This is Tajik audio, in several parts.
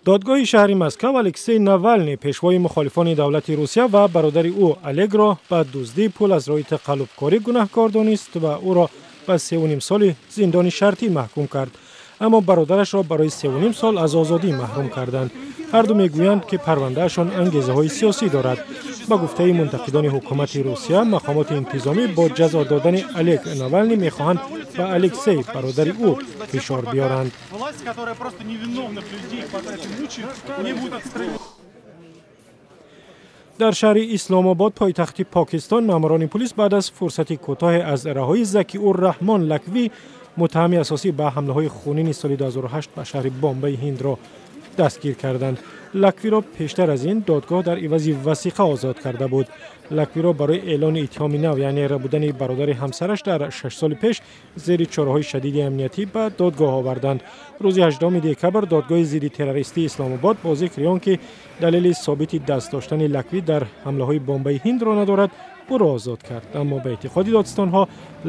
Додгоҳи шаҳри Москва Алексей Навалний, пешвои мухолифони давлати Русия ва бародари ӯ Олегро ба дуздии пул аз роҳи тақаллубкорӣ гунаҳкор донист ва ӯро ба 3,5 соли зиндони шартӣ маҳкум кард. Аммо бародарашро барои 3,5 сол аз озодӣ маҳрум карданд. Ҳарду мегӯянд, ки парвандаашон ангезаҳои сиёсӣ дорад. Ба гуфтаи мунтақидони ҳукумати Русия, мақомоти интизомӣ бо ҷазо додани Олег Навалний мехоҳанд ба Алексей, бародари ӯ, фишор биёранд. Дар шаҳри Исломобод, пойтахти Покистон, маъмурони пулис баъд аз фурсати кӯтоҳе аз раҳои Закиур-Раҳмон Лаквӣ, муттаҳами асосӣ ба ҳамлаҳои хунини соли 2008 ба шаҳри Бомбаи Ҳиндро дастгир карданд. Лаквиро пештар аз ин додгоҳ дар ивази васиқа озод карда буд. Лаквиро барои эълони иттиҳоми нав, яъне рабудани бародари ҳамсараш дар 6 соли пеш, зери чораҳои шадиди амниятӣ ба додгоҳ оварданд. Рӯзи 18 декабр додгоҳи зидди террористии Исломобод бо зикри он ки далели собити даст доштани Лаквӣ дар ҳамлаҳои Бомбаи Ҳиндро надорад, ӯро озод кард. Аммо ба эътиқоди додстонҳо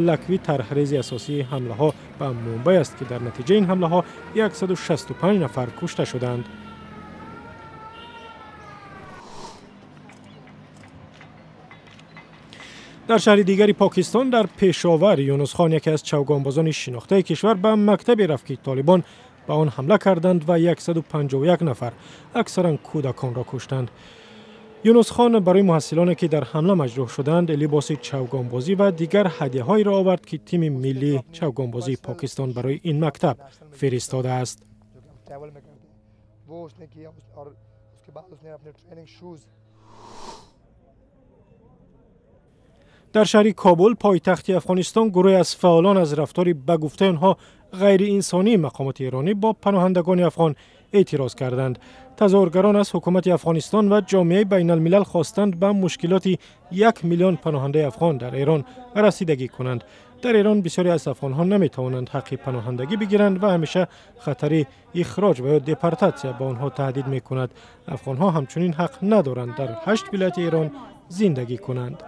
Лаквӣ тарҳрези асосии ҳамлаҳо ба Мумбай аст, ки дар натиҷаи ин ҳамлаҳо 165 нафар кушта шуданд. Дар шаҳри дигари Покистон, дар Пешовар, Юнусхон, яке аз чавгонбозони шинохтаи кишвар, ба мактабе рафт, ки толибон ба он ҳамла карданд ва 151 нафар, аксаран кӯдаконро куштанд. Юнусхон барои муҳассилоне, ки дар ҳамла маҷрӯҳ шуданд, либоси чавгонбозӣ ва дигар ҳадияҳоеро овард, ки тими миллии чавгонбозии Покистон барои ин мактаб фиристодааст. Дар шаҳри Кобул, пойтахти Афғонистон, гурӯҳе аз фаъолон аз рафтори ба гуфтаи онҳо ғайриинсонии мақомоти эронӣ бо паноҳандагони афғон эътироз карданд. Тазоҳургарон аз ҳукумати Афғонистон ва ҷомеаи байналмилал хостанд ба мушкилоти 1 миллион паноҳандаи афғон дар Эрон расидагӣ кунанд. Дар Эрон бисёре аз афғонҳо наметавонанд ҳаққи паноҳандагӣ бигиранд ва ҳамеша хатари ихроҷ ва ё депортатсия ба онҳо таҳдид мекунад. Афғонҳо ҳамчунин ҳақ надоранд дар 8 вилояти Эрон зиндагӣ кунанд.